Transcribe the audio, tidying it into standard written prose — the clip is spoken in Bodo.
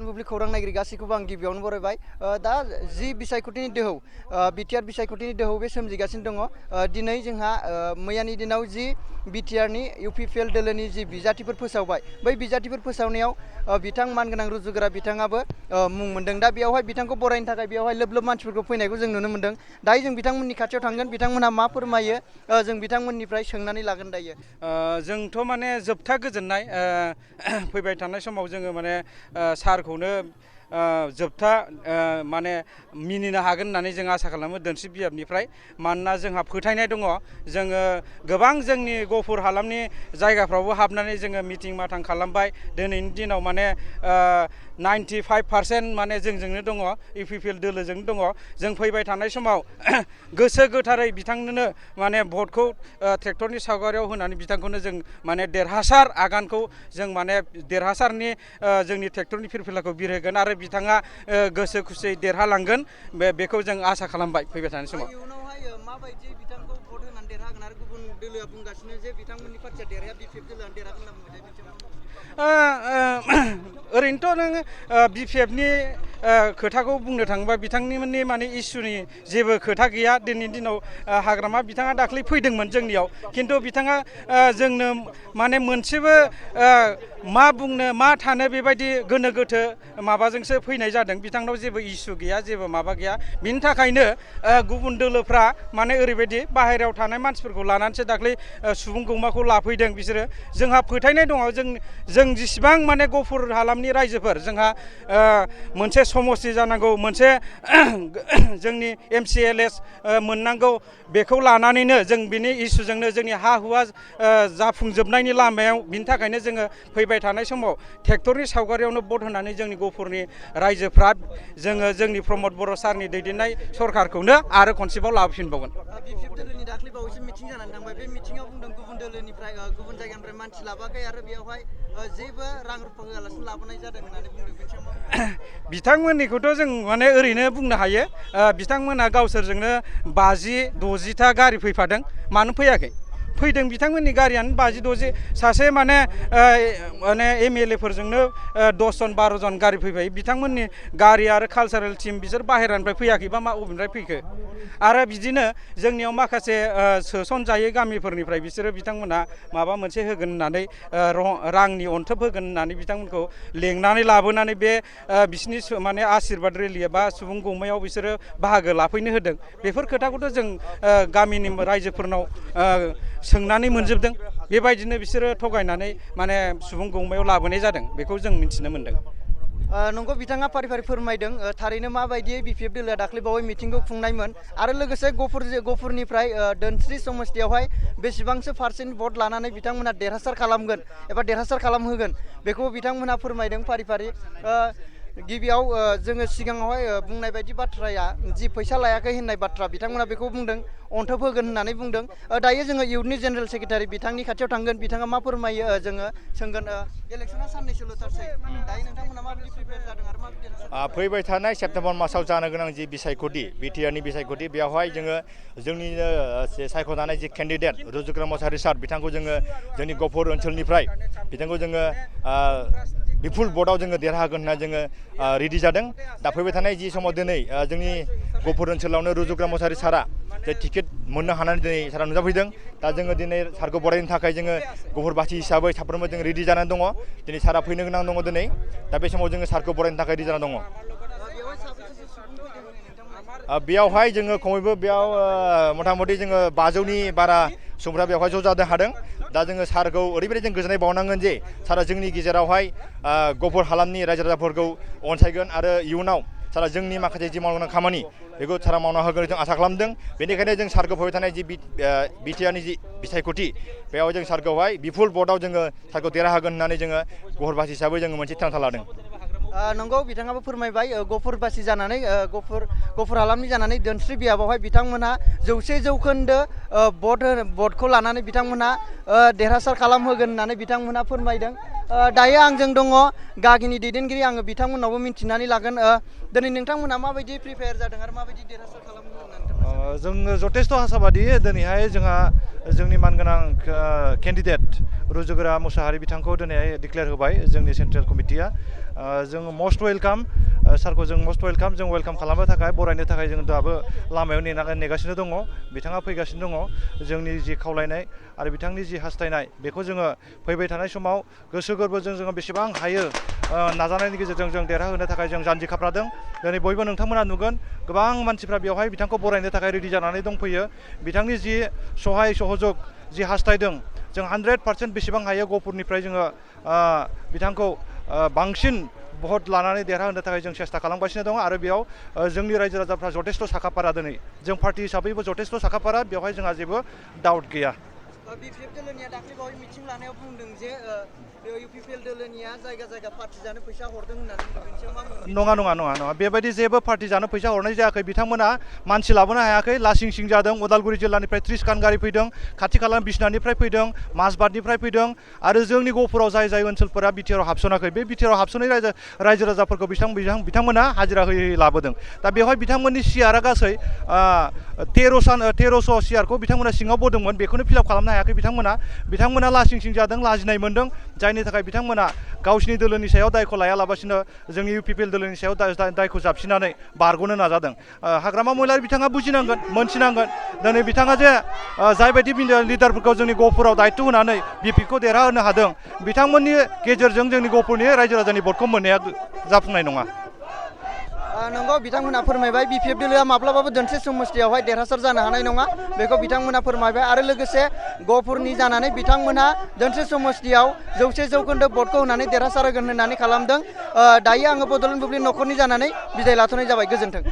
बुब्लि खौरां नायगिरि गासैखौबो आं गिबियावनो बरायबाय दा जि बिसायख'थिनि दोहौ बिटिआर बिसायख'थिनि दोहौ बे सोमजिगासिनो दङ दिनै जोंहा मैयानि दिनाव जि बिटिआरनि इउपिपिएल दोलोनि जि बिजाथिफोर फोसावबाय बै बिजाथिफोर फोसावनायाव बिथां मानगोनां रुजुग्रा बिथाङाबो मुं मोनदों दा बेयावहाय बिथांखौ बरायनो थाखाय बेयावहाय लोब लोब मानसिफोरखौ फैनायखौ जों नुनो मोनदों दायो जों बिथांमोननि खाथियाव थांगोन बिथांमोनहा मा फोरमायो जों बिथांमोननिफ्राय सोंनानै लागोन दायो जोंथ' माने जोबथा गोजोननाय फैबाय थानाय समाव जोङो माने सारखौनो जोबथा माने मिनिनो हागोन होननानै जों आसा खालामो दोनस्रि बिजाबनिफ्राय मानोना जोंहा फोथायनाय दङ जोङो गोबां जोंनि गफुर हालामनि जायगाफ्रावबो हाबनानै जोङो मिटिं माथां खालामबाय दिनैनि दिनाव माने 95% माने जोंजोंनो दङ इउपिपिएल दोलोजोंनो दङ जों फैबाय थानाय समाव गोसो गोथारै बिथांनोनो माने भटखौ ट्रेक्टरनि सावगारियाव होनानै बिथांखौनो जों माने देरहासार आगानखौ जों माने देरहासारनि जोंनि ट्रेक्टरनि फिरफिलाखौ बिरहोगोन आरो बिथाङा गोसो खुसियै देरहालांगोन बेखौ जों आसा खालामबाय फैबाय थानाय समाव इयुनावहाय माबायदि बिथांखौ भट होनानै देरहागोन आरो गुबुन दोलोआ बुंगासिनो जे बिथांमोननि पार्टिया देरहाया बिपिएफ दोलोआ देरहागोन होनना बुंबाय ओरैनोथ' नोङो बिपिएफनि खोथाखौ बुंनो थाङोबा बिथांनिमोननि माने इसुनि जेबो खोथा गैया दिनैनि दिनाव हाग्रामा बिथाङा दाख्लै फैदोंमोन जोंनियाव खिन्थु बिथाङा जोंनो माने मोनसेबो मा बुंनो मा थानो बेबायदि गोनो गोथो माबाजोंसो फैनाय जादों बिथांनाव जेबो इसु गैया जेबो माबा गैया बिनि थाखायनो गुबुन दोलोफ्रा माने ओरैबायदि बाहेरायाव थानाय मानसिफोरखौ लानानैसो दाख्लै सुबुं गौमाखौ लाफैदों बिसोरो जोंहा फोथायनाय दङ जों जेसेबां माने गफुर हालामनि रायजोफोर जोंहा मोनसे समस्ति जानांगौ मोनसे जोंनि एमसिएलएस मोननांगौ बेखौ लानानैनो जों बिनि इसुजोंनो जोंनि हा हुआ जाफुंजोबनायनि लामायाव बिनि थाखायनो जोङो फैबाय थानाय समाव ट्रेक्टरनि सावगारियावनो भट होनानै जोंनि गफुरनि रायजोफ्रा जोङो जोंनि प्रमद बर' सारनि दैदेननाय सरकारखौनो आरो खनसेबाव लाबोफिनबावगोन बिपिएफ दोलोनि दाख्लै बावैसो मिटिं जानानै थांबाय बे मिटिङाव बुंदों गुबुन दोलोनिफ्राय गुबुन जायगानिफ्राय मानसि लाबोआखै आरो बेयावहाय जेबो रां रुफा होआलासिनो लाबोनाय जादों होननानै बुंदों बिथांमोननिखौथ' जों माने ओरैनो बुंनो हायो बिथांमोना गावसोरजोंनो 50-60टा गारि फैफादों मानो फैयाखै फैदों बिथांमोननि गारियानो 50-60 सासे माने एमएलए फोरजोंनो 10 जन 12 जन गारि फैबाय बिथांमोननि गारि आरो कालसारेल टिम बिसोर बाहेरानिफ्राय फैयाखैबा मा अबेनिफ्राय फैखो आरो बिदिनो जोंनियाव माखासे सोसनजायै गामिफोरनिफ्राय बिसोरो बिथांमोना माबा मोनसे होगोन होननानै रांनि अनथोब होगोन होननानै बिथांमोनखौ लेंनानै लाबोनानै बे बिसिनि माने आशीर्बाद रेलि बा सुबुं गौमायाव बिसोरो बाहागो लाफैनो होदों बेफोर खोथाखौथ' जों गामिनि रायजोफोरनाव सोंनानै मोनजोबदों बेबायदिनो बिसोरो थगायनानै माने सुबुं गौमायाव लाबोनाय जादों बेखौ जों मिथिनो मोनदों नंगौ बिथाङा फारि फारि फोरमायदों थारैनो माबायदियै बिपिएफ दोलोआ दाख्लै बावै मिटिंखौ खुंनायमोन आरो लोगोसे गफुरनिफ्राय दोनस्रि समस्तियावहाय बेसेबांसो पार्सेन्ट भट लानानै बिथांमोना देरहासार खालामगोन एबा देरहासार खालामहोगोन बेखौ बिथांमोना फोरमायदों फारि फारि गिबियाव जोङो सिगाङावहाय बुंनाय बायदि बाथ्राया जि फैसा लायाखै होननाय बाथ्रा बिथांमोना बेखौ बुंदों अनथोब होगोन होननानै बुंदों दायो जोङो इउथनि जेनेरेल सेक्रेटारि बिथांनि खाथियाव थांगोन बिथाङा मा फोरमायो जोङो सोंगोन इलेक्सना साननैसोल'थारसै दायो नोंथांमोना माबायदि प्रिपेयार जादों आरो माबायदि फैबाय थानाय सेप्तेम्बर मासाव जानो गोनां जि बिसायख'थि बिटिआरनि बिसायख'थि बेवहाय जोङो जोंनिनो सायख'जानाय जि केन्डिडेट रुजुग्रा मोसाहारि सार बिथांखौ जोङो जोंनि गफुर ओनसोलनिफ्राय बिथांखौ जोङो बिपुल भटआव जोङो देरहागोन होनना जोङो रेडि जादों दा फैबाय थानाय जि समाव दिनै जोंनि गफुर ओनसोलावनो रुजुग्रा मोसाहारि सारा जे टिकेट मोननो हानानै दिनै सारा नुजाफैदों दा जोङो दिनै सारखौ बरायनो थाखाय जोङो गफुरबासि हिसाबै साफ्रोमबो जों रेडि जानानै दङ दिनै सारा फैनो गोनां दङ दिनै दा बे समाव जोङो सारखौ बरायनो थाखाय रेडि जानानै दङ बेयावहाय जोङो खमैबो बेयाव मथा मथि जोङो 500नि बारा सुबुंफ्रा बेवहाय ज' जानो हादों दा जोङो सारखौ ओरैबायदि जों गोजोननाय बावनांगोन जे सारा जोंनि गेजेरावहाय गफुर हालामनि रायजो राजाफोरखौ अनसायगोन आरो इयुनाव सारा जोंनि माखासे जि मावनो गोनां खामानि बेखौ सारा मावना होगोन जों आसा खालामदों बेनिखायनो जों सारखौ फैबाय थानाय जि बिटिआरनि जि बिसायख'थि बेयाव जों सारखौहाय बिपुल भटआव जोङो सारखौ देरहाहोगोन होननानै जोङो गफुरबासि हिसाबै जोङो मोनसे थिरांथा लादों नंगौ बिथाङाबो फोरमायबाय गफुरबासि जानानै गफुर हालामनि जानानै दोनस्रि बियाबावहाय बिथांमोनहा 100% भटखौ लानानै बिथांमोनहा देरहासार खालामहोगोन होननानै बिथांमोनहा फोरमायदों दायो आंजों दङ गागिनि दैदेनगिरि आङो बिथांमोननावबो मिन्थिनानै लागोन दिनै नोंथांमोनहा माबायदि प्रिपेयार जादों आरो माबायदि देरहासार खालामगोन होननानै जों जथेस्थ' आसाबादि दिनैहाय जोंहा जोंनि मानगोनां केन्डिडेट रुजुगोरा मुसाहारि बिथांखौ दिनैहाय डिक्लेयार होबाय जोंनि सेन्ट्रेल कमिटिया जों मस्ट वेलकाम सारखौ जों मस्ट वेलकाम जों वेलकाम खालामनो थाखाय बरायनो थाखाय जों दाबो लामायाव नेगासिनो दङ बिथाङा फैगासिनो दङ जोंनि जि खावलायनाय आरो बिथांनि जि हास्थायनाय बेखौ जोङो फैबाय थानाय समाव गोसो गोरबोजों जोङो बेसेबां हायो नाजानायनि गेजेरजों जों देरहाहोनो थाखाय जों जानजि खाफ्रादों दिनै बयबो नोंथांमोना नुगोन गोबां मानसिफ्रा बेवहाय बिथांखौ बरायनो थाखाय रेडि जानानै दंफैयो बिथांनि जि सहाय सहयोग जि हास्थायदों जों 100% बेसेबां हायो गहपुरनिफ्राय जोङो बिथांखौ बांसिन भट लानानै देरहाहोनो थाखाय जों सेस्था खालामगासिनो दङ आरो बेयाव जोंनि रायजो राजाफ्रा जथेस्थ' साखाफारा दिनै जों पार्टि हिसाबैबो जथेस्थ' साखाफारा बेवहाय जोंहा जेबो डाउट गैया बिपिएफ दोलोनिया दाख्लै बावै मिथिं लानायाव बुंदों जे इउपिपिएल दोलोनिया जायगा जायगा पार्टि जानो फैसा हरदों होननानै बुंदों बेनि सायाव मा बुंनो नङा बेबायदि जेबो पार्टि जानो फैसा हरनाय जायाखै बिथांमोना मानसि लाबोनो हायाखै लासिं सिं जादों उदालगुरि जिल्लानिफ्राय 30 खान गारि फैदों खाथि खाला बिसनानिफ्राय फैदों माजबादनिफ्राय फैदों आरो जोंनि गहपुराव जाय ओनसोलफोरा बिटिआरआव हाबसनाखै बे बिटिआरआव हाबसनाय रायजो राजाफोरखौ बिथांमोना हाजिरा होयै लाबोदों दा बेवहाय बिथांमोननि सियारा गासै 1300 सियारखौ बिथांमोना सिङाव बोदोंमोन बेखौनो फिलाप खालामनो हायाखै बिथांमोना लासिं सिं जादों लाजिनाय मोनदों जायनि थाखाय बिथांमोना गावसिनि दोलोनि सायाव दायखौ लायालाबासिनो जोंनि इउपिपिएल दोलोनि सायाव दायखौ जाबसिनानै बारग'नो नाजादों हाग्रामा महिलारि बिथाङा बुजिनांगोन मोनथिनांगोन दिनै बिथाङा जे जायबायदि लिडारफोरखौ जोंनि गहपुराव दायित्व होनानै बिपिखौ देरहाहोनो हादों बिथांमोननि गेजेरजों जोंनि गहपुरनि रायजो राजानि भटखौ मोननाया जाफुंनाय नङा नंगौ बिथांमोना फोरमायबाय बिपिएफ दोलोआ माब्लाबाबो दोनसे समस्थियावहाय देरहासार जानो हानाय नङा बेखौ बिथांमोना फोरमायबाय आरो लोगोसे गहपुरनि जानानै बिथांमोना दोनसे समस्थियाव 100% भटखौ होनानै देरहासार होगोन होननानै खालामदों दायो आङो बड'लेण्ड बुब्लि नखरनि जानानै बिदाय लाथ'नाय जाबाय गोजोन्थों